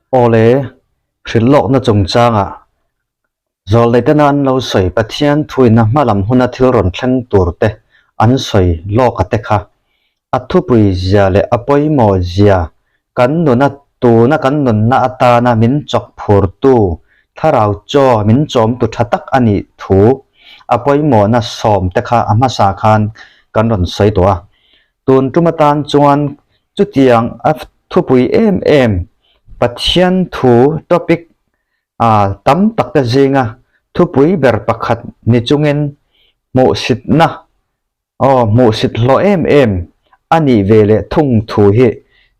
Awle, hrilhlawkna chungchangah Zawlneitena an lo sawi Pathian thuina hmalam huna thil rawn thleng turte an sawi lawka te kha a thupui zia leh a pawimawh zia kan nuna tuna kan nunna atana min chawk phurtu thlarau chaw min chawmtu tha tak a nih thu a pawimawhna sawm te kha a hmasa khan kan rawn sawi tawh a. Tun tum atan chuan chutiang a thupui em em Pathian thu topic A tam tak te zinga thupui ber pakhat ni chungin hmuhsitna aw hmuhsit hlawh em em a nih ve leh thung thu hi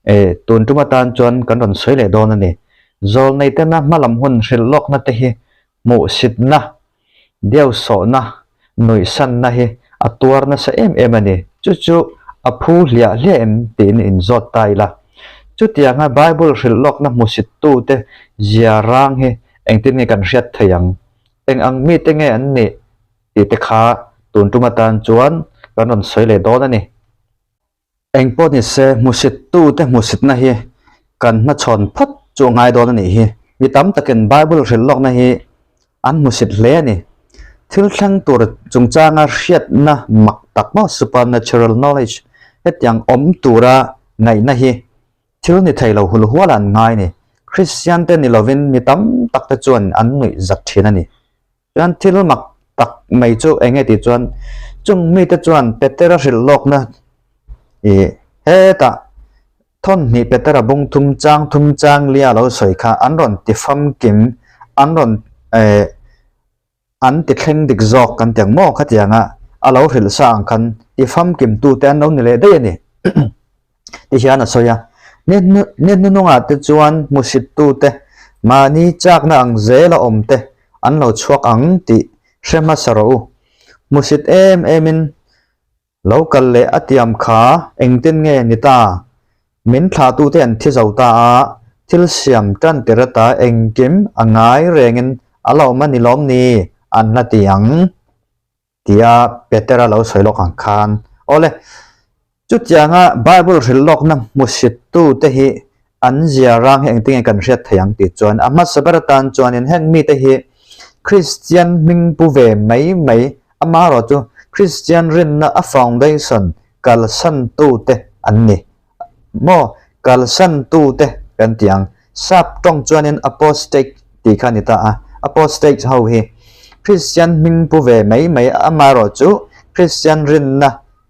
e tun tum atan chuan kan rawn sawi leh dawn a ni. Zawlnei tena hmalam hun hrilh lawkna te hi hmuhsitna, deusawhna, nuihsanna hi a tuar nasa em em a ni. Chu chu a phu hliah hliah em tiin inzawt ta ila. Chutianga Bible hrilh lawkna hmusittute zia rang hi engtin nge kan hriat thei ang? Eng ang mite nge an nih tih te kha tun tum atan chuan kan rawn sawi leh dawn a ni. Eng pawh ni se, hmusittute hmusitna hi kan hmachhawn phawt chu a ngai dawn a nih hi. Mi tam takin Bible hrilh lawkna hi an hmusit hle a ni. Thil thleng tur chungchanga hriatna mak tak maw, supernatural knowledge, hetiang awm tura ngaihna hi thil ni thei lo hul hual an ngai a ni. Kristian te ni lovin mi tam tak te chuan an nuih zat thin a ni. Chuan thil mak tak mai chu eng nge tih chuan chung mite chuan Petera hrilh lawkna ih hetah thawnhnih Petera bung thum chang thum chang lia lo sawi kha an rawn ti famkim an rawn eh an ti thleng dik zawk kan ti ang maw khatianga a lo hrilh sa ang khan ti famkim tute an lo ni leh daih a ni. Ti hian a sawi a, Ni hnunungah te chuan hmusittute mahni chakna ang zela awm te an lo chhuak ang tih hre hmasa rawh u. Hmusit em emin lo kal leh a tiam kha engtin nge ni ta? Min thlahtute an thi zo ta a, thil siam tan tir ata engkim a ngai rengin a la awm a ni lawm ni? An la ti ang. Tia Petera lo sawi lawk ang khan. Awle, chutianga Bible hrilh lawkna hmusittute hi an zia rang hi engtin nge kan hriat thei ang tih chuan a hmasa ber atan chuanin heng mite hi Kristian hming pu ve mai mai amaherawh chu Kristian rinna a foundation kalsantute an ni. Maw kalsantute kan ti ang. Sap tawng chuanin apostate tih kha a ni ta a. Apostate ho hi Kristian hming pu ve mai mai amaherawh chu Kristian rinna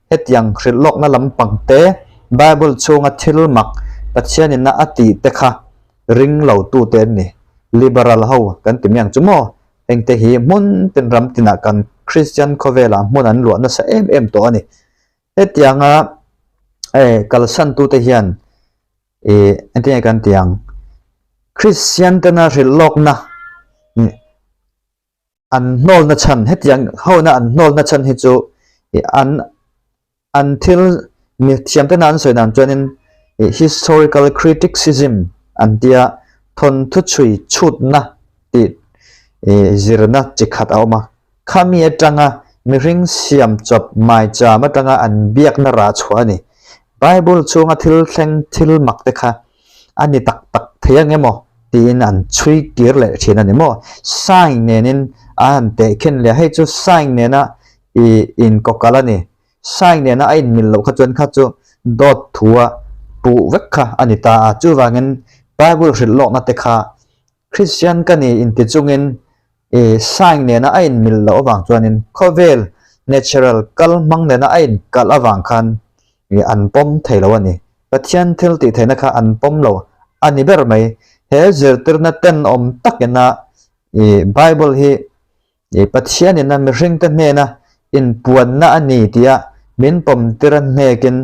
hetiang hrilh lawkna lampang te, Bible chhunga thil mak Pathianina a tih te kha ring lo tute an ni. Liberal ho kan ti mai ang chu maw? Hengte hi hmun tin ram tinah kan Kristian khawvelah hmun an luah nasa em em tawh a ni. Hetianga eh kalsan tute hian eh engtin nge kan tih ang Kristian tena hrilh lawkna an hnawlna chhan hetiang hona an hnawlna chhan hi chu eh an an thil mi thiam tena an sawi dan chuanin eh historical criticism an tia thawnthu chhui chhutna tih eh zirna chi khat a awm a. Khami atanga mihring siam chawp maicham atanga an biakna rah chhuah a ni. Bible chhunga thil thleng thil mak te kha a ni tak tak thei ang emaw tiin an chhui kir leh thin a ni maw? Sign nenin a han teh khin leh a, hei chu sign nena i inkawkalh a ni. Sign nena a inmil loh kha chuan kha chu dawt thua puh vek kha a ni ta a. Chuvangin Bible hrilh lawkna te kha Kristian ka ni inti chungin i sign nena a inmil loh avang chuanin khawvel natural kal hmang nena a inkalh avang khan i an pawm thei lo a ni. Pathian thil tih theihna kha an pawm lo a ni ber mai. He zirtirna tenawm takina i Bible hi i Pathianina mihringte hnena inpuanna a ni tia min pawmtir a hnekin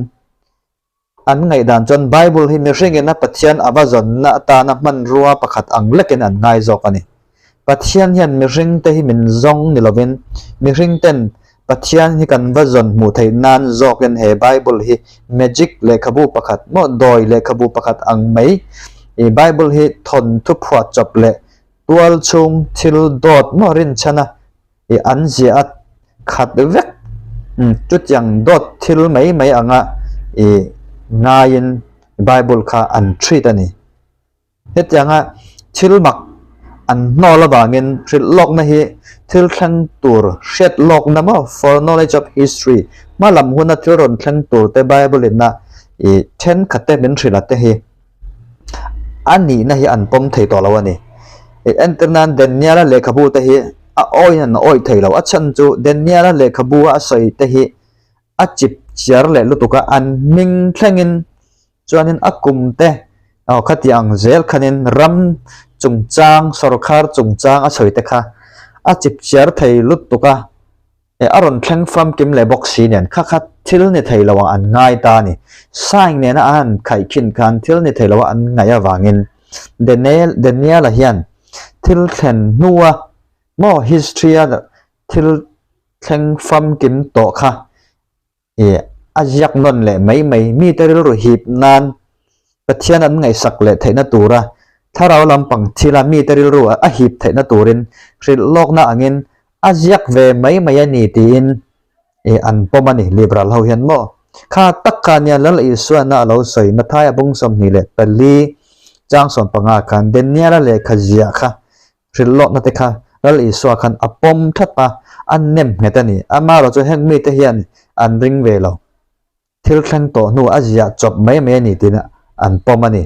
An ngaihdan chuan Bible hi mihringin a Pathian a va zawnna atana hmanrua pakhat ang lekin an ngai zawk a ni. Pathian hian mihringte hi min zawng ni lovin, mihringten Pathian hi kan va zawn hmuh theih nan zawkin he Bible hi magic lehkhabu pakhat maw dawi lehkhabu pakhat ang mai i Bible hi thawnthu phuah chawp leh tual chhung thil dawt maw rinchhana I an ziah a khat vek chutiang dawt thil mai mai anga i ngaiin Bible kha an treat a ni. Hetianga thil mak an hnawl avangin hrilh lawkna hi thil thleng tur hriat lawkna maw, foreknowledge of history, hma lam huna thil rawn thleng tur te Bible in a ih thenkhat te min hrilh a te hi a nihna hi an pawm thei tawh lo a ni. Ih entir nan Daniel-a lehkhabu te hi a awiin an awih thei lo. A chhan chu Daniel-a lehkhabu a sawi te hi a chip chiar leh lutuk a, an hming thlengin Chuanin a kum te aw khati ang zel khanin ram chungchang, sawrkhar chungchang a sawi te kha a chipchiar thei lutuk a, eh a rawn thleng famkim leh bawk si nen kha kha thil ni thei lo ang an ngai ta a ni. Sign nena a han khaihkhin khan thil ni thei lo a an ngaih avangin Daniel Daniel-a hian thil thlen hnua maw history-a thil thleng famkim tawh kha Ih, a ziak nawn leh mai mai, mite rilru hip nan Pathian an ngaihsak leh theihna tura thlarau lampang thila mite rilru a hip theihna turin hrilh lawkna angin a ziak ve mai mai a ni tiin ih an pawm a ni, Liberal ho hian maw? Kha tak kha nia Lal Isuana a lo sawi Mathaia bung 24 chang 15 khan Daniela lehkha ziah kha Hrilhlawkna te kha Lal Isua khan a pawm that a, a nem nghet a ni. Amaherawh chu heng mite hian an ring ve lo. Thil thleng tawh hnu a ziah chawp mai mai a ni tiin an pawm a ni.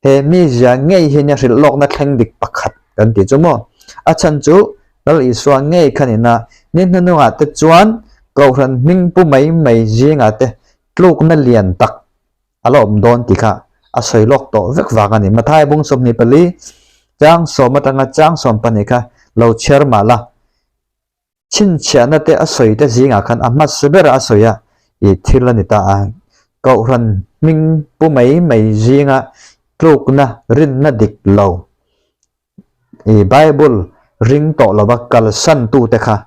He mi zia ngei hi nia hrilhlawkna thleng dik pakhat kan tih chu maw? A chhan chu Lal Isua ngei khan ina ni hnuhnungah te chuan Kohhran hming pu mai mai zingah te tlukna lian tak a la awm dawn tih kha a sawi lawk tawh vek vang a ni. Mathaia bung 24 chang sawm atanga chang 12 kha lo chhiar mah la, chhinchhiahna te a sawi te zingah khan a hmasa ber a sawi a, ih thil a ni ta a. Kohhran hming pu mai mai zinga tlukna rinna dik lo, ih Bible ring tawh lova kalsan tute kha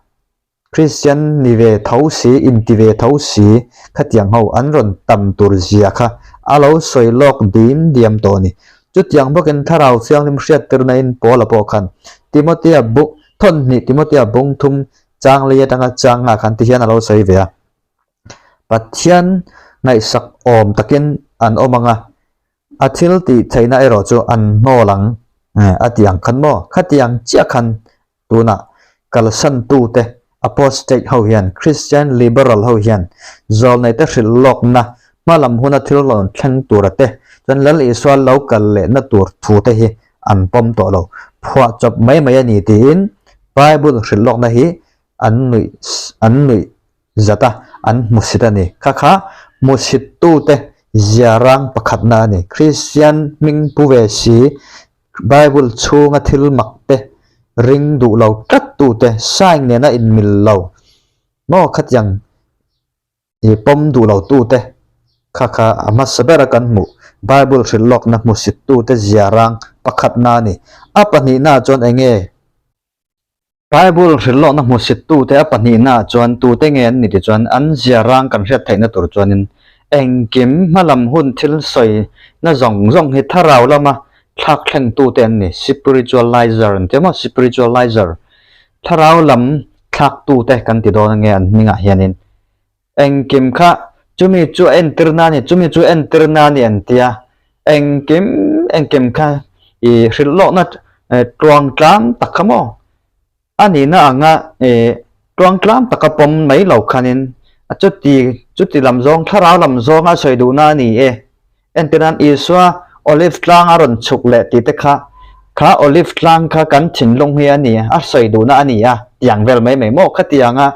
Kristian ni ve tho si, inti ve tho si, khatiang ho an rawn tam tur zia kha a lo sawi lawk dim diam tawh a ni. Chutiang bawkin Thlarau Thianghlim hriattirna in Paula pawh khan Timothea bu thawnhnih Timothea bung thum chang lei atanga chang nghah khan tihian a lo sawi ve a, Pathian ngaihsak awm takin an awm ang a, a thil tih theihna erawh chu an hnawl ang a ti ang khan maw? Khatiang chiah khan Tunah kalsantute, apostate ho hian, Christian liberal ho hian zawlneite hrilh lawkna hmalam huna thil rawn thleng tura te chuan Lal Isua lo kal lehna tur thu te hi an pawm tawh lo. Phuah chawp mai mai a ni tiin Bible hrilh lawkna hi an nuih an nuih zat a, an hmusit a ni. Kha kha hmusittute ziarang pakhatna a ni. Christian hming pu ve si Bible chhunga thil mak te ring duh lo tlat tu te sign nena inmil lo maw khatiang i pawm duh lo tu te kha kha a hmasa bera kan hmuh Bible hrilh lawkna hmusit tu te zia rang pakhatna a ni. A pahnihna ah chuan enge? Bible hrilhlawkna hmusittute a pahnihnaah chuan tute nge an ni tih chuan an zia rang kan hriat theihna tur chuanin engkim hmalam hun thil sawina zawng zawng hi thlarau lama thlak thlengtute an ni, spiritualizer an ti a maw, spiritualizer, thlarau lam thlaktute kan ti dawn ange an hmingah hianin. Engkim kha chumi chu a entir na a ni, chumi chu a entir na a ni an ti a, engkim engkim kha ih hrilh lawkna tluang tlang tak kha maw a nihna anga ih tluang tlang taka pawm mai lo khanin a chuti chuti lam zawng thlarau lam zawnga sawi duhna a ni e. Entir nan Isua Olive tlang a rawn chhuk leh tih te kha kha Olive tlang kha kan thinlung hi a ni a sawi duhna a ni a tiang vel mai mai maw khatianga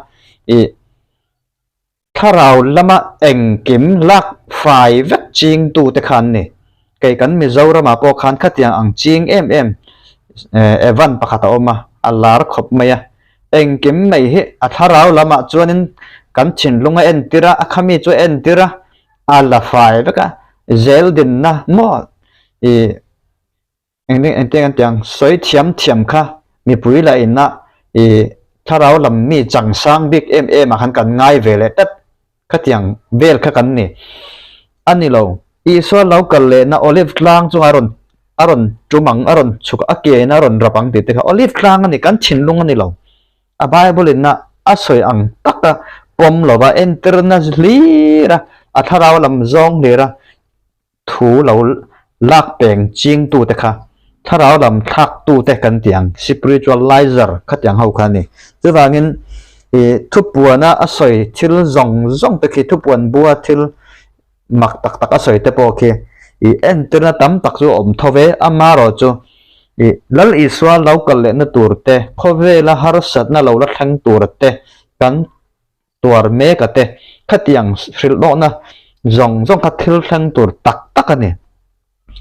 ih Thlarau lama engkim lak fai vek chingtute kha an ni. Kei kan Mizoramah pawh khan khatiang ang ching em em Evan pakhat a awm a, a lar khawp mai a. Engkim mai hi a thlarau lamah chuanin kan thinlung a entir a, a khami chu a entir a, a la fai vek a, zel dinna maw ih Engtin engtin an ti ang, sawi thiam thiam kha mipui lah ina i thlarau lam mi changsang bik em em ah khan kan ngai ve leh tlat khatiang vel kha kan ni. A ni lo, Isua lo kal lehna Olive tlang chungah a rawn a rawn tum ang, a rawn chhuk a ke in a rawn rap ang tih te kha Olive tlang a ni, kan thinlung a ni lo. A Bible ina a sawi ang taka pawm lova entirna hlir a, a thlarau lam zawng hlir a, thu lo Lak peng chingtute kha thlarau lam thlaktute kan ti ang, spiritualizer khatiang ho kha a ni. Chuvangin ih thupuana a sawi thil zawng zawng te khi thupuan bua thil mak tak tak a sawi te pawh khi ih entirna tam tak chu a awm tho ve. Amaherawh chu ih Lal Isua lo kal lehna tur te, khawvela harsatna lo la thleng tur te kan tuar mek a te, khatiang hrilhnawhna zawng zawng kha thil thleng tur tak tak a ni.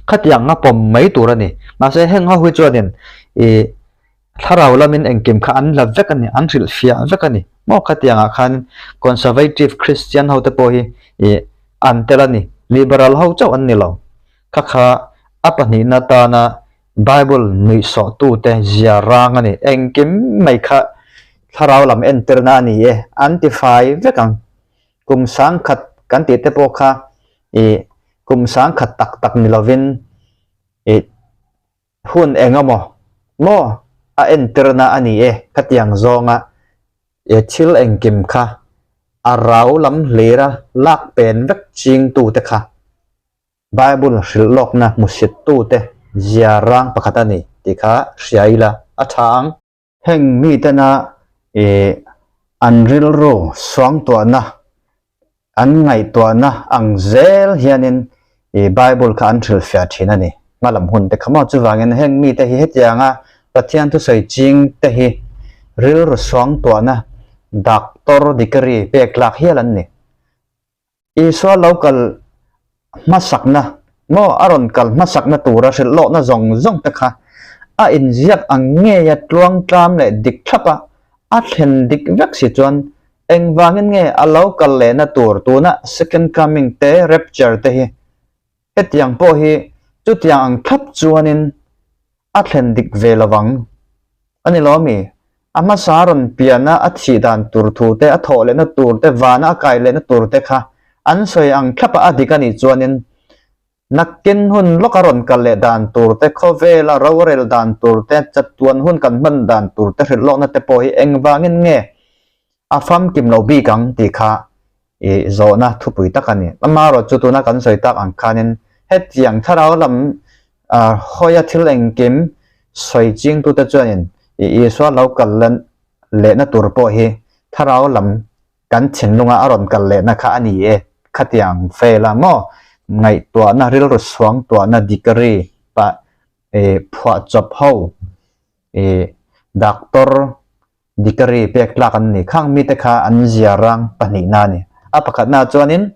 Khatiang a pawm mai tur a ni. Mahse heng ho hi chuanin ih thlarau lamin engkim kha an la vek a ni, an hrilhfiah vek a ni. Maw khatiangah khan Conservative Christian ho te pawh hi ih an tel a ni, Liberal ho chauh an ni lo. Kha kha a pahnihna tana Bible nuihsawhtute zia rang a ni. Engkim mai kha thlarau lam entirna a ni e, an ti fai vek ang. Kum sangkhat kan tih te pawh kha ih kum sangkhat tak tak ni lovin ih hun eng emaw maw a entirna a ni e khatiang zawnga ih thil engkim kha a rau lam hlira lak pen vek chingtute kha. Bible hrilh lawkna hmusittute zia rang pakhat a ni tih kha hria ila a tha ang. Heng mitena ih an rilru suangtuahna, an ngaihtuahna ang zel hianin ih Bible kha an hrilhfiah thin a ni. Hmalam hun te kha maw chuvangin heng mite hi hetianga Pathian thusawi ching te hi rilru suangtuahna doctor degree pek tlak hial an ni. Isua lo kal hmasakna maw a rawn kal hmasakna tura hrilh lawhna zawng zawng te kha a inziak ang ngeia tluang tlam leh dik thlap a, a thlen dik vek si chuan engvangin nge a lo kal lehna tur tuna second coming te rapture te hi hetiang pawh hi chutiang ang thlap chuanin a thlen dik ve lo vang a ni lo mi? A hmasa rawn piana a thih dan tur thu te, a thawh lehna tur te, vana a kai lehna tur te kha an sawi ang thlap a, a dik a nih chuanin nakin hun lawka rawn kal leh dan tur te, khawvela rorel dan tur te, chatuan hun kan hman dan tur te hrilh lawkna te pawh hi engvangin nge a famkim lo bik ang tih kha i zawhna thupui tak a ni. Amaherawh chu tuna kan sawi tak ang khanin hetiang thlarau lam hawia thil engkim sawi chingtute chuanin i Isua lo kal lehna tur pawh hi thlarau lam kan thinlunga a rawn kal lehna kha a ni e khatiang vel a maw ngaihtuahna rilru suangtuahna degree pah phuahchawp ho i doctor Dikari pek tlak an ni. Khang mite kha an zia rang pahnihna a ni. A pakhatna chuanin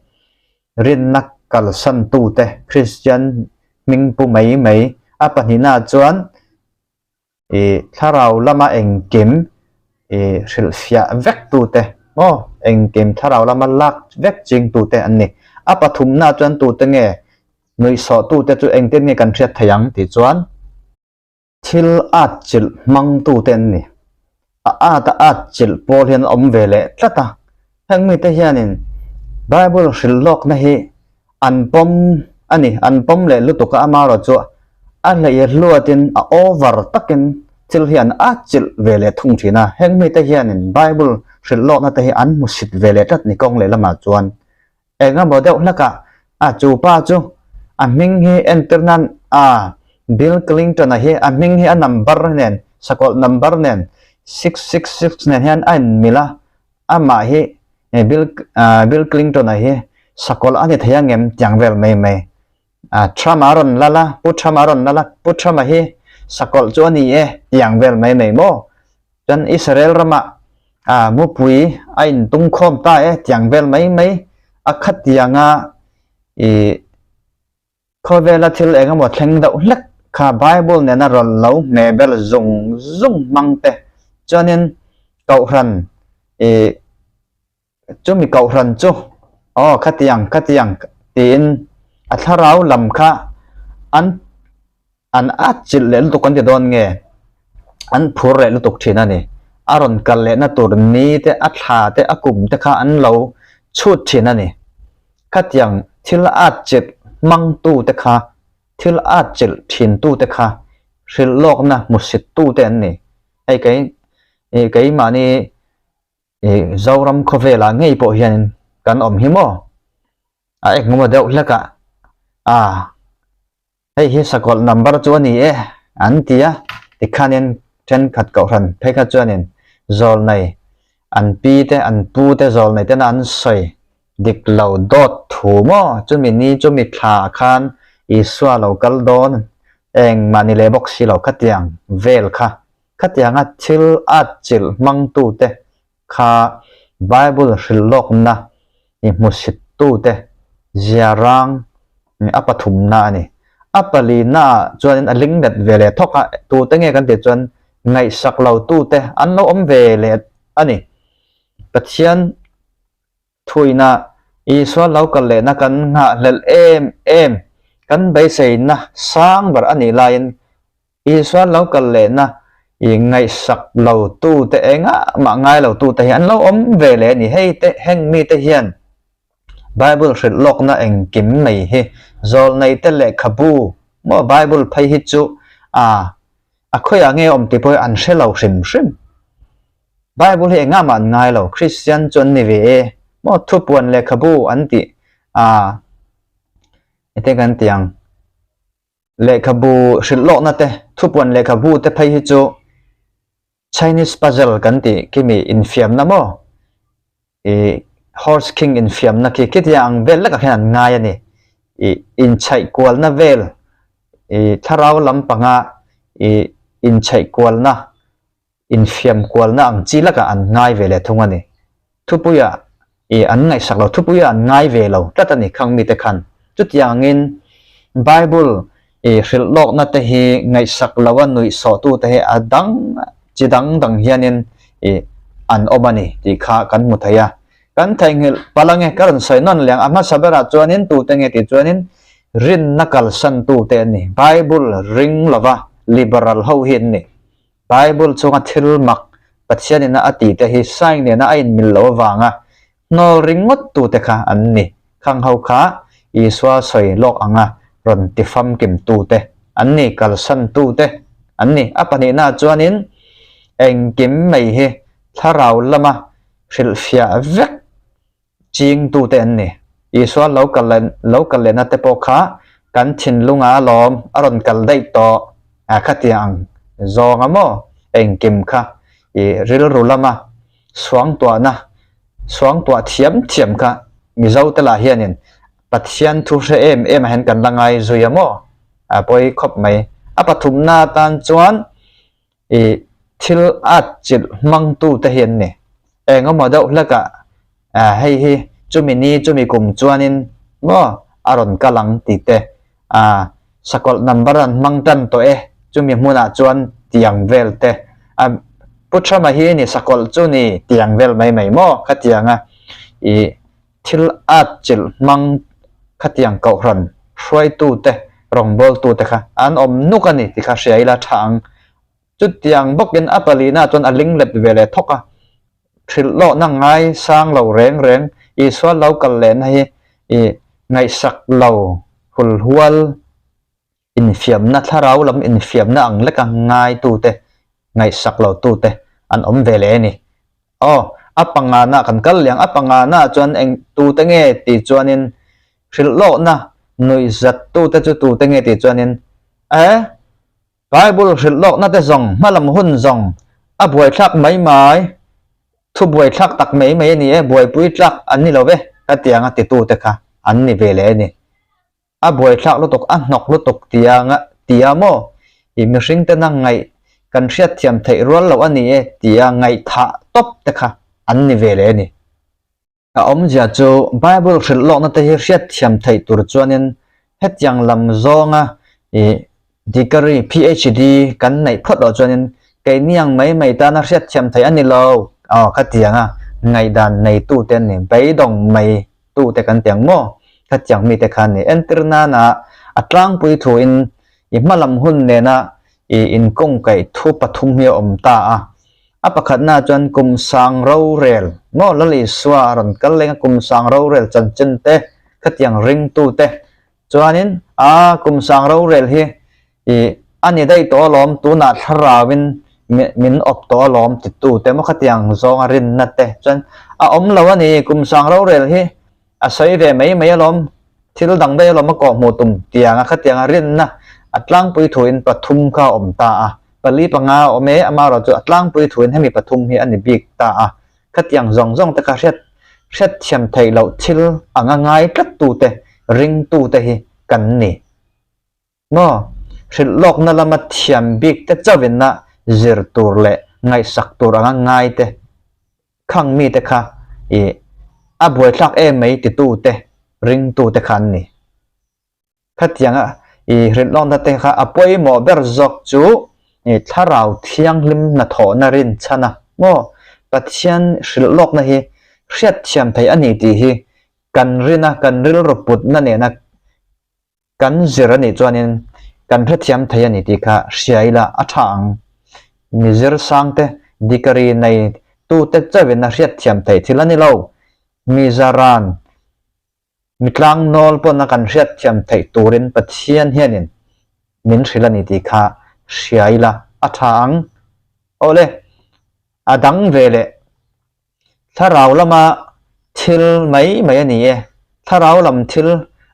rinna kalsantute Kristian hming pu mai mai. A pahnihna chuan i thlarau lama engkim i hrilhfiah vektute maw engkim thlarau lama lak vek chingtute an ni. A pathumna chuan tute nge nuihsawhtute chu engtin nge kan hriat thei ang tih chuan. Thil at chilh hmangtute an ni. A at a at chilh pawl hian a awm ve leh tlat a. Heng mite hianin Bible hrilh lawkna hi an pawm a ni, an pawm leh lutuk a, amaherawh chu a hleih hluatin a over takin thil hi an at chilh ve leh thung thin a. Heng mite hianin Bible hrilh lawkna te hi an hmusit ve leh tlat ni kawng leh lamah chuan. Eng emaw deuh hlakah a chu pa chu a hming hi entir nan a Bill Clinton-a hi a hming hi a number nen sakawlh number nen 666 nen hian a inmil a, amah hi Bill Bill Clinton-a hi sakawlh a ni thei angem tiang vel mai mai. A Trump-a rawn lal a, Pu Trump-a rawn lal a, Pu Trump-a hi sakawlh chu a ni e tiang vel mai mai maw. Chuan Israel ramah ah mupui a intung khawm ta e tiang vel mai mai a khatianga ih khawvela thil eng emaw thleng deuh hlek kha Bible nena rawn lo hmeh ber zung zung hmang te chuanin Kohhran ih Chumi kohhran chu aw khatiang khatiang tiin a thlarau lam kha an an atchilh leh lutuk an ti dawn nge an phur leh lutuk thin a ni. A rawn kal lehna tur ni te a thla te a kum te kha an lo chhut thin a ni. Khatiang thil atchilh hmangtu te kha thil atchilh thintu te kha hrilh lawkna hmusit tu te an ni. Hei kei keimahni Ih Zoram khawvelah ngei pawh hianin kan awm hi maw? A engemaw deuh hlekah a. Hei hi sakawlh number chu a ni e an ti a, tikhanin thenkhat kohhran phei kha chuanin zawlnei an pi te an pu te zawlnei tena an sawi dik lo dawt thu maw chumi ni chumi thla ah khan Isua lo kal dawn engmah ni leh bawk si lo khatiang vel kha khatianga thil atchilh hmangtute kha Bible hrilhlawkna i hmusittute ziarang a pathumna a ni. A palina chuanin a linglet ve leh thawk a, tute nge kan tih chuan ngaihsak lotute an lo awm ve leh a ni. Pathian thuina Isua lo kal lehna kan nghahhlelh em em, kan beiseina sang ber a nih laiin Isua lo kal lehna i ngaihsak lo tute engah mah ngai lo tute hi an lo awm ve leh a ni. Hei te heng mite hian Bible hrilh lawkna engkim mai hi zawlnei te lehkhabu maw Bible phei hi chu a a khawiah nge awm tih pawh hi an hre lo hrim hrim. Bible hi engah mah an ngai lo Christian chu an ni ve e maw thupuan lehkhabu an tih a ete kan ti ang. Lehkhabu hrilhlawkna te, thupuan lehkhabu te phei hi chu Chinese puzzle kan tih khi mi infiamna maw? Ih Horse King infiamna khi khitiang ang vel lekah khian an ngai a ni. Ih inchhaih kualna vel, ih thlarau lampanga ih inchhaih kualna infiam kualna ang chi lakah an ngai ve leh thung a ni. Thupuia ih an ngaihsak lo, thupuia an ngai ve lo tlat a ni khang mite khan. Chutiangin Bible ih hrilh lawkna te hi ngaihsak lo a nuih sawhtu te hi a dang chi dang dang hianin ih an awm a ni tih kha kan hmu thei a. Kan theihnghilh palh ange ka rawn sawi nawn leh ang a hmasa berah chuanin tute nge tih chuanin rinna kalsantute an ni. Bible ring lova liberal ho hi an ni. Bible chunga thil mak Pathianina a tihte hi sign nena a inmil loh avanga hnawl ringawt tute kha an ni. Khang ho kha Isua sawi lawk anga rawn ti famkim tute an ni, kalsan tute an ni. A pahnihnaah chuanin engkim mai hi thlarau lama hrilhfiah vek chingtute an ni. Isua lo kal leh lo kal lehna te pawh kha kan thinlunga alawm a rawn kal daih tawh a khatiang ang zawng a maw engkim kha i rilru lama suangtuahna suangtuah thiam thiam kha Mizo te lah hianin Pathian thu hre em em ah hian kan la ngai zui a maw a pawi khawp mai. A pathumna atan chuan I thil at chilh hmangtu te hi an ni. Eng emaw deuh hlekah hei hi chumi ni chumi kum chuanin maw a rawn kal ang tih te, sakawlh number an hmang tan tawh e chumi hmunah chuan tiang vel te, Pu Trump-a hi ni sakawlh chu ni tiang vel mai mai maw khatianga i thil at chilh hmang khatiang kohhran hruaitute, rawngbawltute kha an awm nuk a ni tih kha hria ila tha ang. Chutiang bawkin a palina chuan a ling let ve leh thawk a, hrilhlawhna ngai sang lo reng reng Isua lo kal lehna hi i ngaihsak lo hulhual Infiamna, thlarau lam infiamna ang leka ngaitute, ngaihsak lotute an awm ve leh a ni. Aw, a pangana kan kal liang, a pangana chuan eng tute nge tih chuanin hrilhlawhna nuihzattute chu tute nge tih chuanin e, Bible hrilhlawhna te zawng, hmalam hun zawng a buaithlak mai mai, thu buaithlak tak mai mai a ni e, buaipui tlak an ni lo ve, khatianga titute kha an ni ve leh a ni. A buaithlak lutuk, a hnawk lutuk tia nga tia maw? I mihring tena ngaih kan hriatthiam theih rual loh a ni e tia ngaihthah tawp te kha an ni ve leh a ni. A awmzia chu Bible hrilh lawkna te hi hriatthiam theih tur chuanin hetiang lam zawnga i degree, PhD, kan neih phawt loh chuanin keiniang mai mai tana hriatthiam theih a ni lo aw khatianga ngaihdan neitute an ni, beidawng mai tute kan ti ang maw? Khatiang mite kha ni. Entir nana a tlangpui thuin i hmalam hun nena i inkawngkaih thu pathum hi a awm ta a. A pakhatna chuan kum sang rorel maw Lal Isua a rawn kal leng a kum sang rorel chanchin te khatiang ringtute chuanin a kum sang rorel hi i a ni daih tawh alawm tunah thlarauin min awp tawh alawm titute maw khatiang zawnga rinna te chuan a awm lo a ni kum sang rorel hi a sawi ve mai mai alawm thil dang daih alawm a kawhhmuh tum tianga khatianga rinna. A tlangpui thuin pathum kha a awm ta a, pali panga a awm e, amaherawhchu a tlangpui thuin hemi pathum hi a ni bik ta a. Khatiang zawng zawng te kha hriat hriatthiam theih loh thil anga ngai tlattute, ringtute hi kan ni. Maw? Hrilh lawkna lama thiam bik te chauhin a zir tur leh ngaihsak tur anga ngai te khang mite kha i a buaithlak em mai titute, ringtute kha an ni. Khatianga i hrilh lawkna te kha a pawimawh ber zawk chu i thlarau thianghlim hnathawhna rinchhan a maw? Pathian hrilh lawkna hi hriatthiam theih a ni tih hi kan rina kan rilru putna nena Kan zir a nih chuanin kan hrethiam thei a ni tih kha hria ila a tha ang. Mi zir sangte degree nei tute chauhin a hriatthiam theih thil a ni lo. Mi zaran, mi tlangnawl pawna kan hriatthiam theih turin Pathian hianin min hrilh a ni tih kha hria ila a tha ang. Awle, a dang ve leh. Thlarau lama thil mai mai a ni e, thlarau lam thil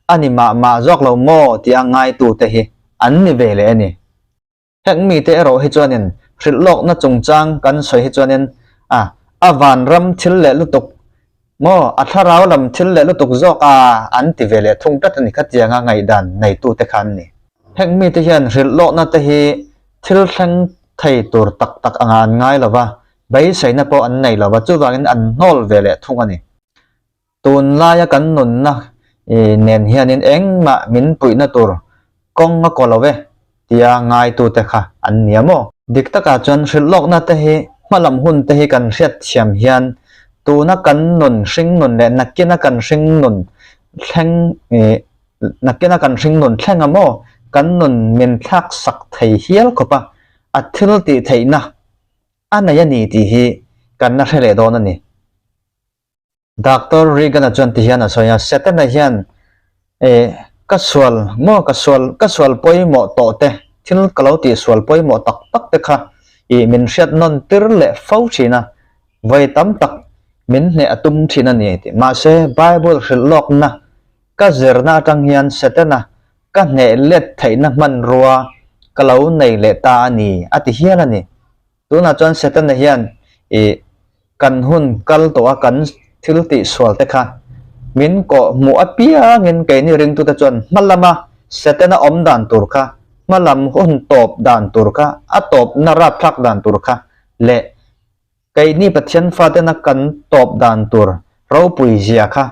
a ni mah mah zawk lo maw tia ngaitute hi an ni ve leh a ni. Heng mite erawh hi chuanin hrilh lawkna chungchang kan sawi hi chuanin a a vanram thil leh lutuk maw, a thlarau lam thil leh lutuk zawk a an ti ve leh thung tlat a ni khatianga ngaihdan neitute kha an ni. Heng mite hian hrilh lawkna te hi thil thleng thei tur tak tak anga an ngai lo va, Beiseina pawh an nei lo va, chuvangin an hnawl ve leh thung a ni. Tunlaia kan nunna nen hianin engmah min puihna tur kawng a kaw lo e tia ngaitute kha an nia maw? Dik takah chuan hrilhlawkna te hi hmalam hun te hi kan hriatthiam hian tuna kan nun hringnun leh nakina kan hringnun thleng nakina kan hringnun thleng a maw? Kan nun min thlaksak thei hial khawp a, a thil tih theihna A nei a ni tih hi kan la hre leh dawn a ni. Doctor Reagan-a chuan ti hian a sawi a, Setana hian eh ka sual maw ka sual ka sual pawimawh tawh te, thil ka lo tih sual pawimawh tak tak te kha ih min hriat nawn tir leh fo thin a, vawi tam tak min hneh a tum thin a ni a ti. Mahse Bible hrilh lawkna ka zirna atang hian Setana ka hneh let theihna hmanrua ka lo nei leh ta a ni, a ti hial a ni. Tunah chuan Setana hian ih kan hun kal tawh a kan thil tih sual te kha min kawh hmuh apiangin keini ringtute chuan hma lama Setana awm dan tur kha, hma lam hun tawp dan tur kha, a tawpna rapthlak dan tur kha leh keini Pathian fatena kan tawp dan tur ropui zia kha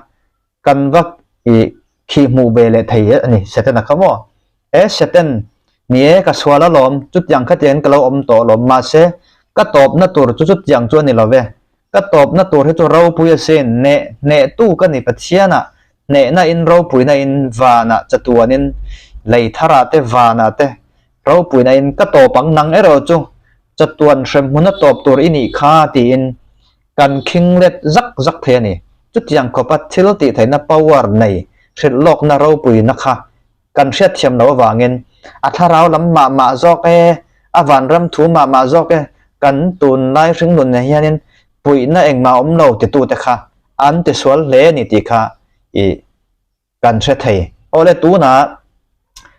Kan va i khi hmuh ve leh thei a ni, Setana kha maw? E Seten, ni e, ka sual alawm, chutiang khatiangin ka lo awm tawh alawm, mahse, ka tawpna tur chu chutiang chu a ni lo ve. Ka tawpna tur hi chu ropui asin, hneh, hnehtu ka ni Pathianah, hnehna in ropuina in vanah chatuanin, lei tharah te vanah te ropuina in ka tawp ang, nang erawh chu chatuan hremhmuna tawp tur i nih kha tiin Kan khing let zak zak thei a ni. Chutiang khawpa thil tih theihna power nei hrilh lawkna ropuina kha kan hriatthiam loh avangin a thlarau lam mah mah zawk e, a vanram thu mah mah zawk e, kan tunlai hringnun nen hianin puihna engmah a awm lo titute kha an tisual hle a ni tih kha i Kan hre thei. Awle tunah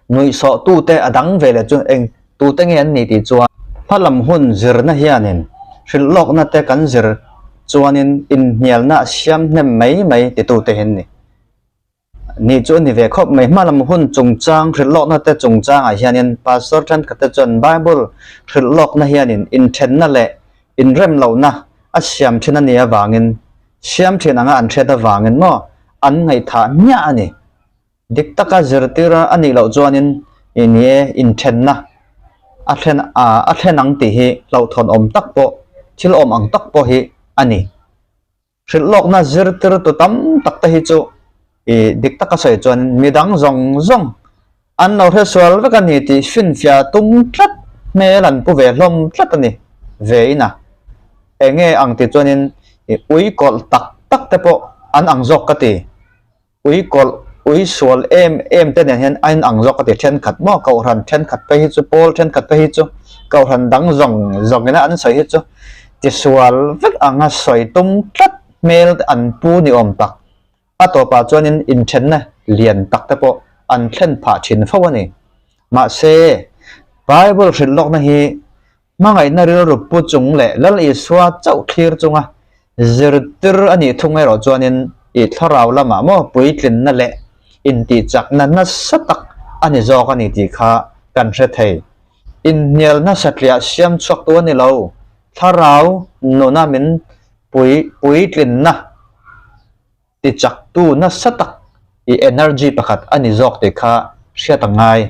nuihsawhtute a dang ve leh chu eng tute nge an ni tih chuan hmalam hun zirna hianin hrilhlawkna te kan zir chuanin inhnialna a siam hnem mai mai titute hi an ni. Ni chu a ni ve khawp mai. Hmalam hun chungchang hrilhlawkna te chungchangah hianin Pastor thenkhatte chuan Bible hrilhlawkna hianin inthenna leh inremlohna a siam thin a nih avangin Siam thin anga an hriat avangin maw an ngaihthah hmiah a ni. Dik taka zirtir a nih loh chuanin i ni e inthenna a thlen a thlen ang tih hi hlauhthawn awm tak pawh thil awm ang tak pawh hi a ni. Hrilh lawkna zirtirtu tam tak te hi chu i dik taka sawi chuan midang zawng zawng An lo hre sual vek a ni tih finfiah tum tlat hmel an pu ve hlawm tlat a ni ve in a. Enge ang ti chuanin i ui kawlh tak tak te pawh an ang zawk ka ti. Ui kawlh, ui sual em em te nen hian a in ang zawk ka ti thenkhat maw kohhran thenkhat phei hi chu pawl thenkhat phei hi chu kohhran dang zawng zawng ina an sawi hi chu tisual vek anga sawi tum tlat hmel an pu ni awm tak. A tawpah chuanin inthenna lian tak te pawh an thlen phah thin fo a ni. Mahse, Bible hrilh lawkna hi hmangaihna rilru pu chung leh Lal Isua chauh thlir chunga zirtir a nih thung erawh chuanin i thlarau lamah maw puitlinna leh intihchakna nasa tak a ni zawk a ni tih kha kan hre thei. Inhnialna satliah siam chhuaktu a ni lo, thlarau nuna min pui puitlinna tichaktu nasa tak i energy pakhat a ni zawk tih kha hriat a ngai.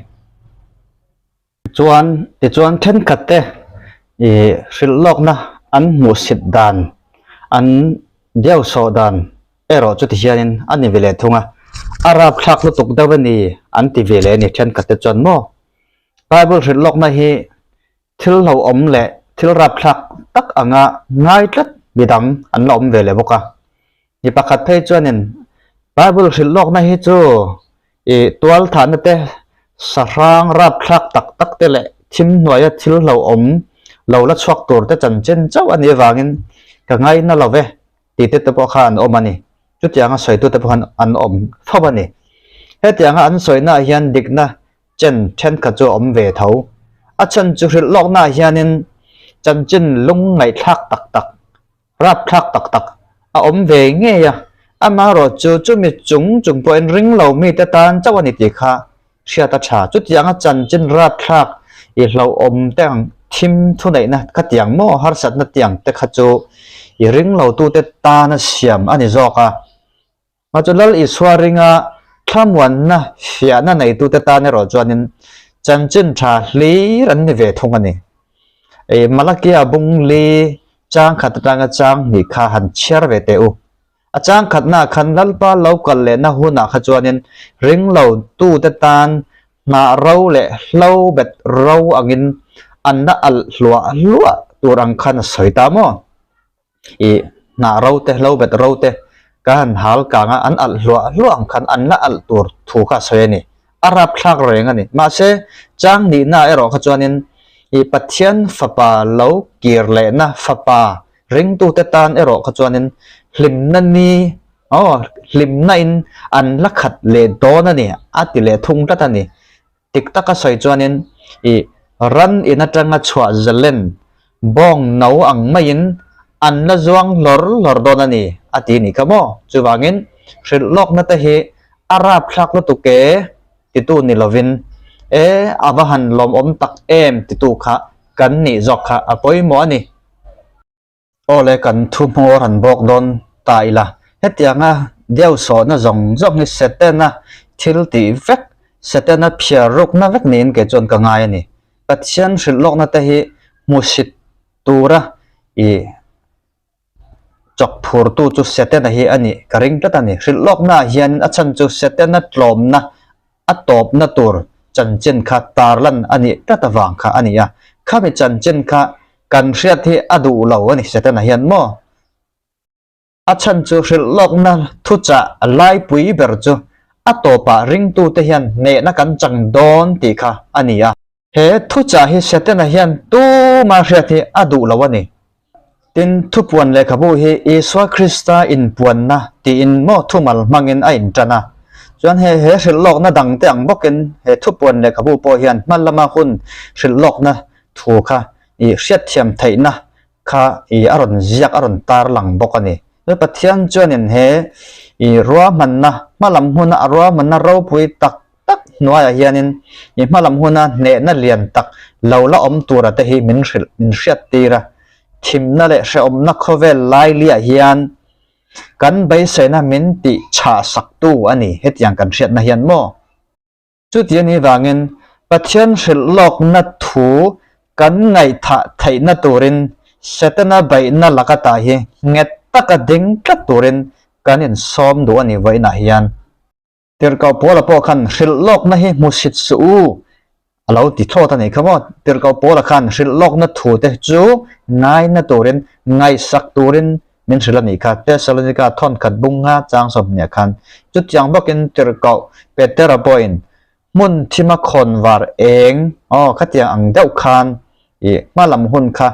Chuan tichuan thenkhat te i hrilh lawkna an hmuhsit dan, an diausawh dan erawh chu ti hianin a ni ve leh thung a, a rapthlak lutuk deuh a ni an ti ve leh a ni thenkhat te chuan maw. Bible hrilh lawkna hi thil hlauhawm leh thil rapthlak tak anga ngai tlat midang an la awm ve leh bawk a. Mi pakhat phei chuanin Bible hrilh lawkna hi chu ih tual thahna te, sahrang rapthlak tak tak te leh thim hnuaia thil hlauhawm lo la chhuak tur te chanchin chauh a nih avangin ka ngaina lo ve tih te te pawh kha an awm a ni. Chutianga sawitute pawh khan an awm fo a ni. Hetianga an sawinaah hian dikna chen thenkhat chu a awm ve tho. A chhan chu hrilh lawknaah hianin chanchin lung ngaihthlak tak tak, rapthlak tak tak a awm ve ngei a, amaherawh chu chumi chung chung pawhin ring lo mite tan chauh a ni tih kha hriat a tha. Chutianga chanchin rapthlak i hlauhawm te ang thim thuneihna khatiang maw harsatna tiang te kha chu i ring lo tute tana siam a ni zawk a. Mah chu Lal Isua ringa thlamuanna fiahna neitute tan erawh chuanin chanchin tha hlir an ni ve thung a ni. Ei Malakia bung li chang khat atanga chang hnih kha han chhiar ve teh u. A chang khatnaah khan Lalpa lo kal lehna hunah kha chuanin ring lo tute tan hnah ro leh hlo bet ro angin an la alh hluah hluah tur ang khan a sawi ta maw? I hnah ro te, hlo bet ro te ka han hal kang a, an alh hluah hluah ang khan an la alh tur thu kha a sawi a ni. A rapthlak reng a ni. Mahse, chang nihna erawh kha chuanin i Pathian fapa lo kir lehna fapa ringtute tan erawh kha chuanin hlimna ni, aw, hlimna in an la khat leh dawn a ni, a ti leh thung tlat a ni. Tik taka sawi chuanin i ran in atanga chhuah zalen bawng no ang maiin an la zuang hlawr hlawr dawn a ni a ti nih kha maw? Chuvangin hrilh lawkna te hi a rapthlak lutuk e titu ni lovin e a va han lawmawm tak em titu kha kan nih zawk kha a pawimawh a ni. Aw le kan thu hmawr han bawk dawn ta ila, hetianga deuhsawhna zawng zawng hi Setana thil tih vek, Setana phiar rukna vek niin kei chuan ka ngai a ni. Pathian hrilh lawkna te hi hmusit tura i chawk phurtu chu Setana hi a nih ka ring tlat a ni. Hrilh lawknaah hian a chhan chu Setana tlawmna a tawpna tur chanchin kha tarlan a nih tlat avang kha a ni a, khami chanchin kha kan hriat hi a duh lo a ni Setana hian maw? A chhan chu hrilh lawkna thuchah laipui ber chu a tawpah ringtute hian hnehna kan chang dawn tih kha a ni a. He thuchah hi Setana hian tuma hriat hi a duh lo a ni. Tin, thupuan lehkhabu hi Isua Krista inpuanna tiin maw thumal hmangin a intan a. Chuan he he hrilh lawkna dangte ang bawkin he thupuan lehkhabu pawh hian hma lama hun hrilh lawkna thu kha i hriatthiam theihna kha i a rawn ziak a rawn tarlang bawk a ni. Chu Pathian chuanin he i ruahmanna hma lam hmuna a ruahmanna ropui tak tak hnuaiah hianin i hmalam huna hnehna lian tak lo la awm tura te hi min hrilh min hriat tir a, thimna leh hrehawmna khawvel lailiah hian kan beiseina min tih chhah sak tu a ni hetiang kan hriatna hian maw? Chuti a nih vangin Pathian hrilh lawkna thu kan ngaihthah theihna turin Setana beihna laka tah hi nghet taka ding tlat turin kan insawm duh a ni vawiinah hian. Tirhkoh Paula pawh khan hrilh lawkna hi hmusit suh u a lo ti thlawt a nih kha maw. Tirhkoh Paula khan hrilh lawkna thu te chu ngaina turin, ngaihsak turin min hrilh a nih kha. Tesalonika thawnkhat bung nga chang sawmhniah khan chutiang bawkin Tirhkoh Petera pawhin hmun thima khawnvar eng aw khatiang ang deuh khan i hma lam hun kha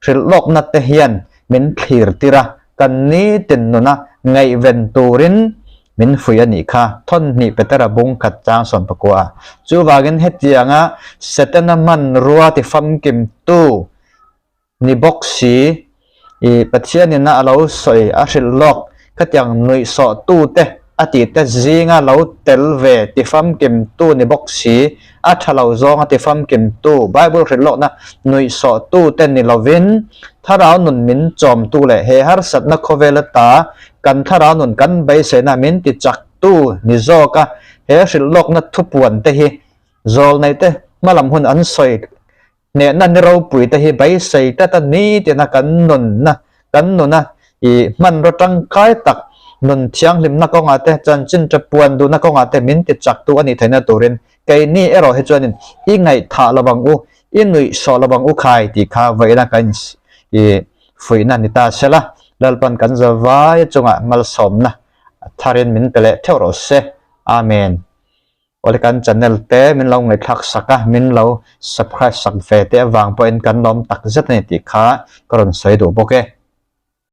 hrilh lawkna te hian min thlir tir a, kan nitin nuna ngaihven turin min fuih a nih kha, thawnhnih Petera bung khat chang 14 ah. Chuvangin hetianga Setana hmanrua ti famkimtu ni bawk si, i Pathianin a lo sawi a hrilh lawk khatiang nuihsawhtute a tihte zinga lo tel ve ti famkimtu ni bawk si, a tha lo zawnga ti famkimtu Bible hrilh lawkna nuihsawhtute ni lovin thlarau nun min chawmtu leh he harsatna khawvel ata kan thlarau nun kan beiseina min ti chaktu ni zawka he hrilh lawkna thupuan te hi zawlneite hmalam hun an sawi Hnehna ni ropui te hi beisei tlat a ni tina kan nunna kan nuna i hmanraw tangkai tak nun thianghlimna kawngah te chanchin tha puan duhna kawngah te min ti chaktu a nih theihna turin keini erawh hi chuanin i ngaihthah lo ang u, i nuihsawh lo ang u khai tih kha vawiina kan i fuihna ni ta sela Lalpan kan zavai chungah malsawmna tharin min pe leh theuh rawh se. Amen. Awle kan channel te min lo ngaihthlak sak a, min lo subscribe sak ve te avang pawhin kan lawm tak zet a ni tih kha ka rawn sawi duh bawk e.